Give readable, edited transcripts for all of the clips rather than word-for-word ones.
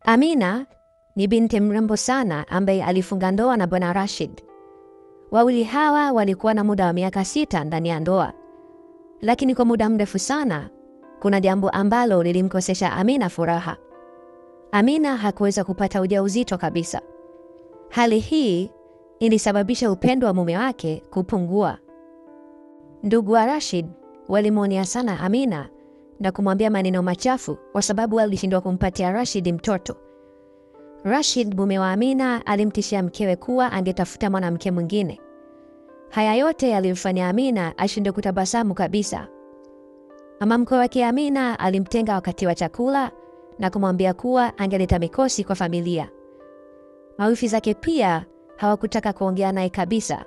Amina ni binti mrembo sana ambaye alifunga ndoa na Bwana Rashid. Wawili hawa walikuwa na muda wa miaka 6 ndani ya ndoa. Lakini kwa muda mrefu sana, kuna jambo ambalo lilimkosesha Amina furaha. Amina hakuweza kupata ujauzito kabisa. Hali hii ilisababisha upendo wa mume wake kupungua. Ndugu wa Rashid walimwonea sana Amina na kumwambia maneno machafu kwa sababu alishindwa kumpatia Rashid mtoto. Rashid mume wa Amina alimtishia mkewe kuwa angetafuta mwanamke mwingine. Haya yote yalimfanya Amina ashindwe kutabasamu kabisa. Mama mkwe wake Amina alimtenga wakati wa chakula na kumwambia kuwa angeleta mikosi kwa familia. Mawifi zake pia hawakutaka kuongea naye kabisa,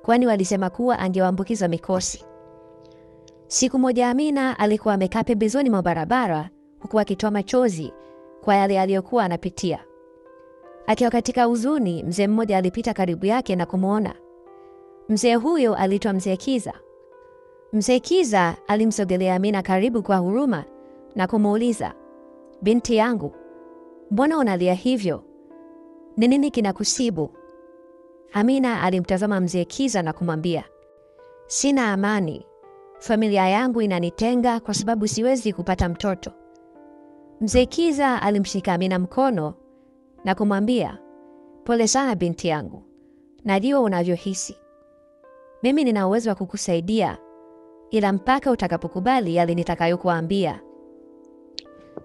kwani walisema kuwa angewaambukiza mikosi. Siku moja Amina alikuwa amekaa pembezoni mwa barabara huku akitoa machozi kwa yale aliyokuwa anapitia. Akiwa katika huzuni, mzee mmoja alipita karibu yake na kumuona. Mzee huyo aliitwa Mzee Kiza. Mzee Kiza alimsogelea Amina karibu kwa huruma na kumuuliza, "Binti yangu, mbona unalia hivyo? Ni nini kinakusibu?" Amina alimtazama Mzee Kiza na kumwambia, "Sina amani. Familia yangu inanitenga kwa sababu siwezi kupata mtoto." Mzee Kiza alimshika Amina mkono na kumwambia, "Pole sana binti yangu. Najua unavyohisi. Mimi nina uwezo wa kukusaidia, ila mpaka utakapokubali yale nitakayokuambia."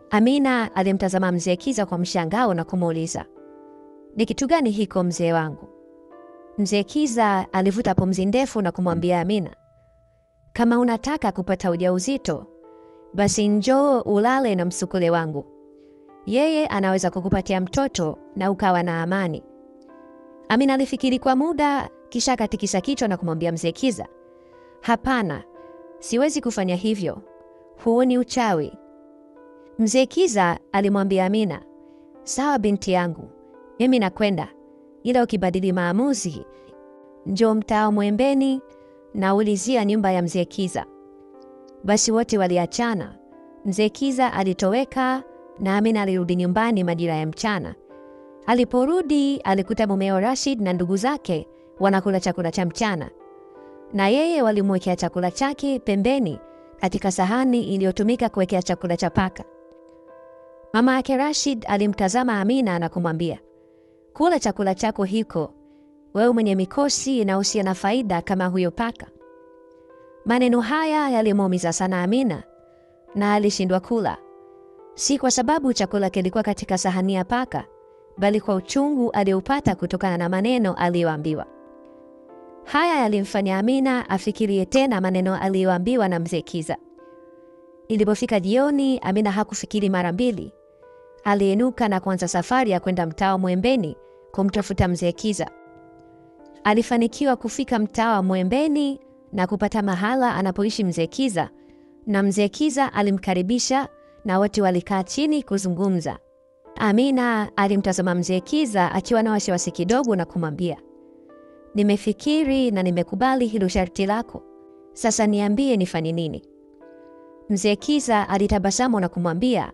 Amina alimtazama Mzee Kiza kwa mshangao na kumuuliza, "Ni kitu gani hiko mzee wangu?" Mzee Kiza alivuta pumzi ndefu na kumwambia Amina, "Kama unataka kupata ujauzito, basi njoo ulale na msukule wangu. Yeye anaweza kukupatia mtoto na ukawa na amani." Amina alifikiri kwa muda, kisha akatikisa kichwa na kumwambia Mzee Kiza, "Hapana, siwezi kufanya hivyo. Huo ni uchawi." Mzee Kiza alimwambia Amina, "Sawa binti yangu, mimi nakwenda, ila ukibadili maamuzi, njoo mtaa Mwembeni na ulizia nyumba ya Mzee Kiza." Basi wote waliachana. Mzee Kiza alitoweka na Amina alirudi nyumbani majira ya mchana. Aliporudi alikuta mumeo Rashid na ndugu zake wanakula chakula cha mchana, na yeye walimwekea chakula chake pembeni katika sahani iliyotumika kuwekea chakula cha paka. Mama yake Rashid alimtazama Amina na kumwambia, "Kula chakula chako hiko, wewe mwenye mikosi na usiye na faida kama huyo paka." Maneno haya yalimuumiza sana Amina na alishindwa kula. Si kwa sababu chakula kilikuwa katika sahani ya paka, bali kwa uchungu aliopata kutokana na maneno aliyoambiwa. Haya yalimfanya Amina afikirie tena maneno aliyoambiwa na Mzee Kiza. Ilipofika jioni, Amina hakufikiri mara mbili. Aliinuka na kuanza safari ya kwenda mtaa Mwembeni kumtafuta Mzee Kiza. Alifanikiwa kufika mtaa wa Mwembeni na kupata mahala anapoishi Mzee Kiza, na Mzee Kiza alimkaribisha na wote walikaa chini kuzungumza. Amina alimtazama Mzee Kiza akiwa na wasiwasi kidogo na kumwambia, "Nimefikiri na nimekubali hilo sharti lako. Sasa niambie nifanye nini?" Mzee Kiza alitabasamu na kumwambia,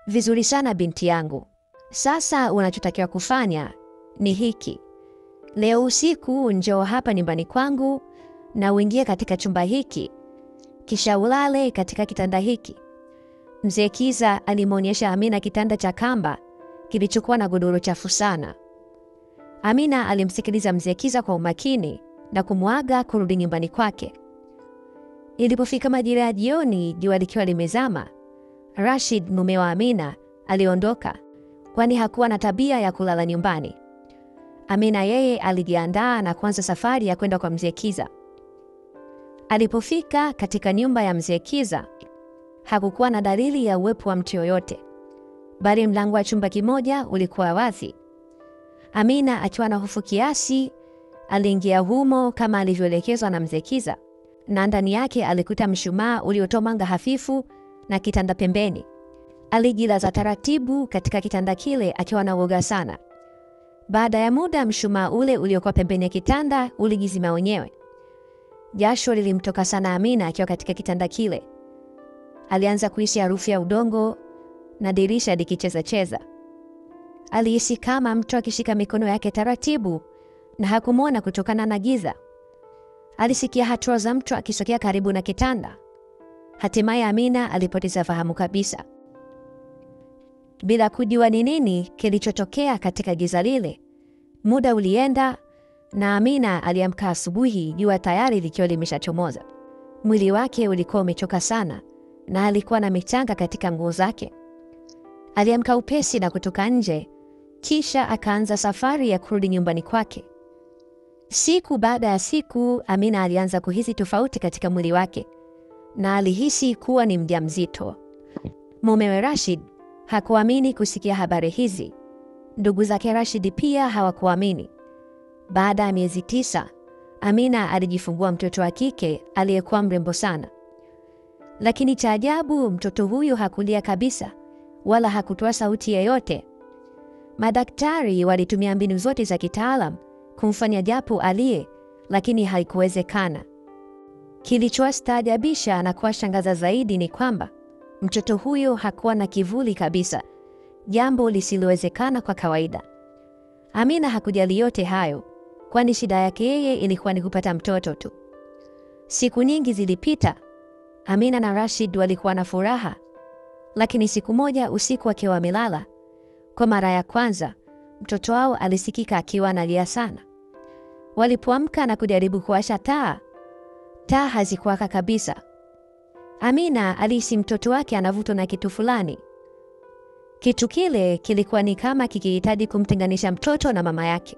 "Vizuri sana binti yangu. Sasa unachotakiwa kufanya ni hiki. Leo usiku njoo hapa nyumbani kwangu na uingie katika chumba hiki, kisha ulale katika kitanda hiki." Mzee Kiza alimwonyesha Amina kitanda cha kamba kilichokuwa na godoro chafu sana. Amina alimsikiliza Mzee Kiza kwa umakini na kumwaga kurudi nyumbani kwake. Ilipofika majira ya jioni, jua likiwa limezama, Rashid mume wa Amina aliondoka, kwani hakuwa na tabia ya kulala nyumbani. Amina yeye alijiandaa na kuanza safari ya kwenda kwa Mzee Kiza. Alipofika katika nyumba ya Mzee Kiza, hakukuwa na dalili ya uwepo wa mtu yoyote, bali mlango wa chumba kimoja ulikuwa wazi. Amina akiwa na hofu kiasi, aliingia humo kama alivyoelekezwa na Mzee Kiza, na ndani yake alikuta mshumaa uliotoa mwanga hafifu na kitanda pembeni. Alijilaza taratibu katika kitanda kile akiwa na woga sana. Baada ya muda, mshumaa ule uliokuwa pembeni ya kitanda ulijizima wenyewe. Jasho lilimtoka sana Amina akiwa katika kitanda kile. Alianza kuhisi harufu ya udongo na dirisha likicheza cheza. Alihisi kama mtu akishika mikono yake taratibu na hakumwona kutokana na giza. Alisikia hatua za mtu akisogea karibu na kitanda. Hatimaye Amina alipoteza fahamu kabisa, bila kujua ni nini kilichotokea katika giza lile. Muda ulienda na Amina aliamka asubuhi, jua tayari likiwa limeshachomoza. Mwili wake ulikuwa umechoka sana na alikuwa na michanga katika nguo zake. Aliamka upesi na kutoka nje, kisha akaanza safari ya kurudi nyumbani kwake. Siku baada ya siku, Amina alianza kuhisi tofauti katika mwili wake na alihisi kuwa ni mjamzito. Mumewe Rashid hakuamini kusikia habari hizi. Ndugu zake Rashid pia hawakuamini. Baada ya miezi 9, Amina alijifungua mtoto wa kike aliyekuwa mrembo sana. Lakini cha ajabu, mtoto huyu hakulia kabisa wala hakutoa sauti yoyote. Madaktari walitumia mbinu zote za kitaalam kumfanya japo alie, lakini haikuwezekana. Kilichowastaajabisha na kuwashangaza zaidi ni kwamba mtoto huyo hakuwa na kivuli kabisa, jambo lisilowezekana kwa kawaida. Amina hakujali yote hayo, kwani shida yake yeye ilikuwa ni kupata mtoto tu. Siku nyingi zilipita. Amina na Rashid walikuwa na furaha, lakini siku moja usiku akiwa amelala, kwa mara ya kwanza mtoto wao alisikika akiwa analia sana. Walipoamka na kujaribu kuwasha taa, taa hazikuwaka kabisa. Amina alihisi mtoto wake anavutwa na kitu fulani. Kitu kile kilikuwa ni kama kikihitaji kumtenganisha mtoto na mama yake.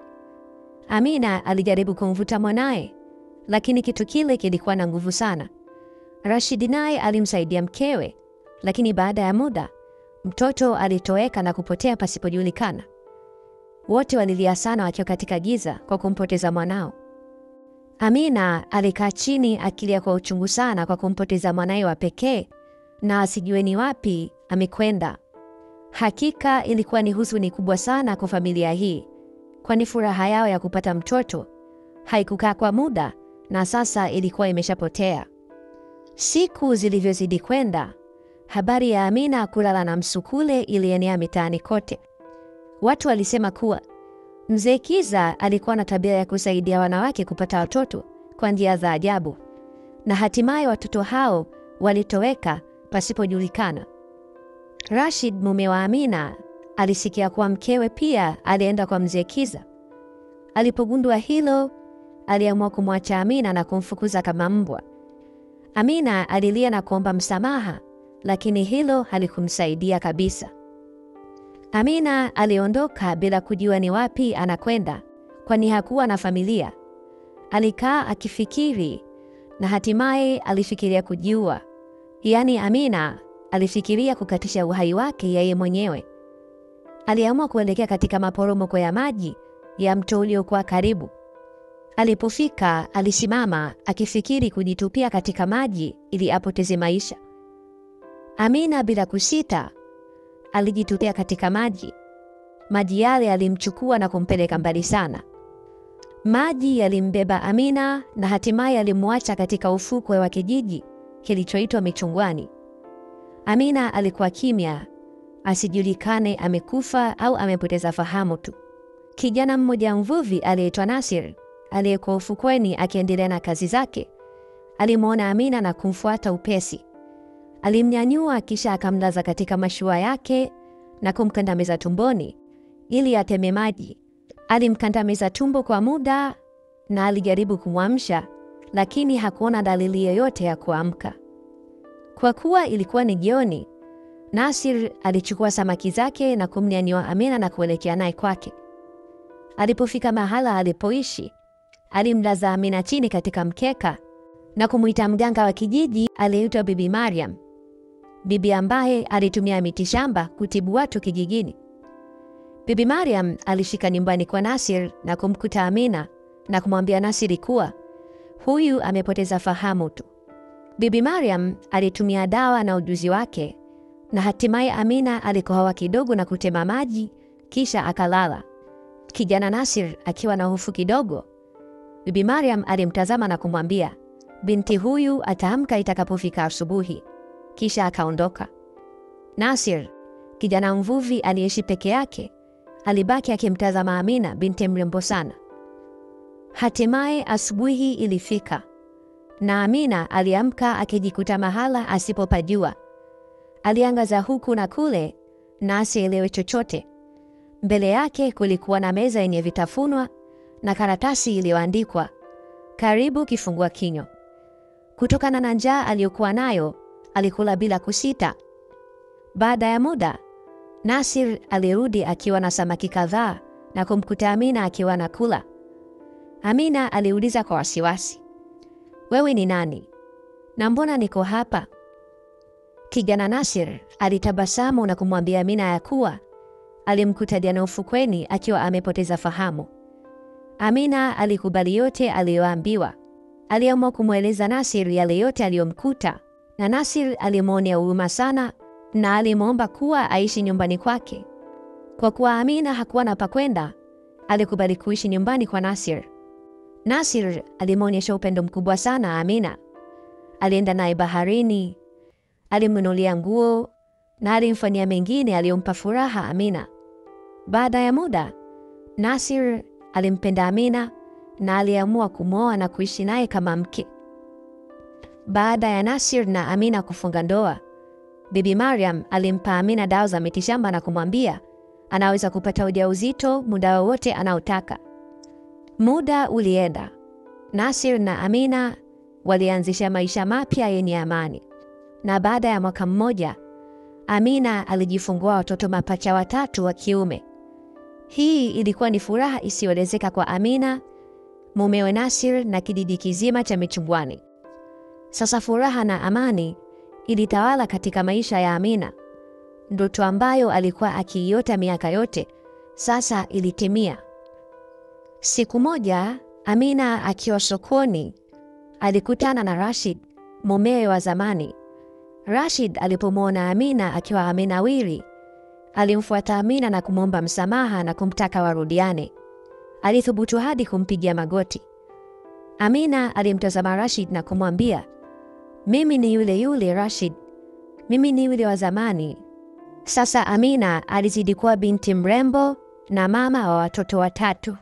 Amina alijaribu kumvuta mwanaye, lakini kitu kile kilikuwa na nguvu sana. Rashid naye alimsaidia mkewe, lakini baada ya muda mtoto alitoweka na kupotea pasipojulikana. Wote walilia sana wakiwa katika giza kwa kumpoteza mwanao. Amina alikaa chini akilia kwa uchungu sana kwa kumpoteza mwanae wa pekee na asijue ni wapi amekwenda. Hakika ilikuwa ni huzuni kubwa sana kwa familia hii, kwani furaha yao ya kupata mtoto haikukaa kwa muda na sasa ilikuwa imeshapotea. Siku zilivyozidi kwenda, habari ya Amina kulala na msukule ilienea mitaani kote. Watu walisema kuwa Mzee Kiza alikuwa na tabia ya kusaidia wanawake kupata watoto kwa njia za ajabu, na hatimaye watoto hao walitoweka pasipojulikana. Rashid, mume wa Amina, alisikia kuwa mkewe pia alienda kwa Mzee Kiza. Alipogundua hilo, aliamua kumwacha Amina na kumfukuza kama mbwa. Amina alilia na kuomba msamaha, lakini hilo halikumsaidia kabisa. Amina aliondoka bila kujua ni wapi anakwenda, kwani hakuwa na familia. Alikaa akifikiri na hatimaye alifikiria kujiua. Yaani Amina alifikiria kukatisha uhai wake yeye mwenyewe. Aliamua kuelekea katika maporomoko ya maji ya mto uliokuwa karibu. Alipofika alisimama akifikiri kujitupia katika maji ili apoteze maisha. Amina bila kusita alijitupia katika maji. Maji yale yalimchukua na kumpeleka mbali sana. Maji yalimbeba Amina na hatimaye alimwacha katika ufukwe wa kijiji kilichoitwa Michungwani. Amina alikuwa kimya, asijulikane amekufa au amepoteza fahamu tu. Kijana mmoja mvuvi aliyeitwa Nasir, aliyekuwa ufukweni akiendelea na kazi zake, alimwona Amina na kumfuata upesi. Alimnyanyua kisha akamlaza katika mashua yake na kumkandamiza tumboni ili ateme maji. Alimkandamiza tumbo kwa muda na alijaribu kumwamsha, lakini hakuona dalili yoyote ya kuamka. Kwa kuwa ilikuwa ni jioni, Nasir alichukua samaki zake na kumnyanyua Amina na kuelekea naye kwake. Alipofika mahala alipoishi, alimlaza Amina chini katika mkeka na kumuita mganga wa kijiji aliyeitwa Bibi Mariam, bibi ambaye alitumia mitishamba kutibu watu kijijini. Bibi Mariam alifika nyumbani kwa Nasir na kumkuta Amina na kumwambia Nasiri kuwa huyu amepoteza fahamu tu. Bibi Mariam alitumia dawa na ujuzi wake na hatimaye Amina alikohoa kidogo na kutema maji kisha akalala. Kijana Nasir akiwa na hofu kidogo, Bibi Mariam alimtazama na kumwambia binti huyu ataamka itakapofika asubuhi, kisha akaondoka. Nasir, kijana mvuvi aliyeishi peke yake, Alibaki akimtazama Amina, binti mrembo sana. Hatimaye asubuhi ilifika na Amina aliamka akijikuta mahala asipopajua. Aliangaza huku na kule na asielewe chochote. Mbele yake kulikuwa na meza yenye vitafunwa na karatasi iliyoandikwa karibu kifungua kinywa. Kutokana na njaa aliyokuwa nayo, alikula bila kusita. Baada ya muda, Nasir alirudi akiwa na samaki kadhaa na kumkuta Amina akiwa anakula. Amina aliuliza kwa wasiwasi, wewe ni nani na mbona niko hapa? Kijana Nasir alitabasamu na kumwambia Amina ya kuwa alimkuta jana ufukweni akiwa amepoteza fahamu. Amina alikubali yote aliyoambiwa. Aliamua kumweleza Nasir yale yote aliyomkuta, na Nasir alimwonea huruma sana na alimwomba kuwa aishi nyumbani kwake. Kwa kuwa Amina hakuwa na pa kwenda, alikubali kuishi nyumbani kwa Nasir. Nasir alimwonyesha upendo mkubwa sana Amina. Alienda naye baharini, alimnunulia nguo na alimfanyia mengine aliyompa furaha Amina. Baada ya muda, Nasir alimpenda Amina na aliamua kumwoa na kuishi naye kama mke. Baada ya Nasir na Amina kufunga ndoa, Bibi Mariam alimpa Amina dawa za mitishamba na kumwambia anaweza kupata ujauzito muda wowote anaotaka. Muda ulienda. Nasir na Amina walianzisha maisha mapya yenye amani. Na baada ya mwaka mmoja, Amina alijifungua watoto mapacha watatu wa kiume. Hii ilikuwa ni furaha isiyoelezeka kwa Amina, mumewe Nasir na kijiji kizima cha Michungwani. Sasa furaha na amani ilitawala katika maisha ya Amina. Ndoto ambayo alikuwa akiiota miaka yote sasa ilitimia. Siku moja, Amina akiwa sokoni alikutana na Rashid, mumewe wa zamani. Rashid alipomwona Amina akiwa amenawiri, alimfuata Amina na kumwomba msamaha na kumtaka warudiane. Alithubutu hadi kumpigia magoti. Amina alimtazama Rashid na kumwambia, mimi ni yule yule Rashid, mimi ni yule wa zamani. Sasa Amina alizidi kuwa binti mrembo na mama wa watoto watatu.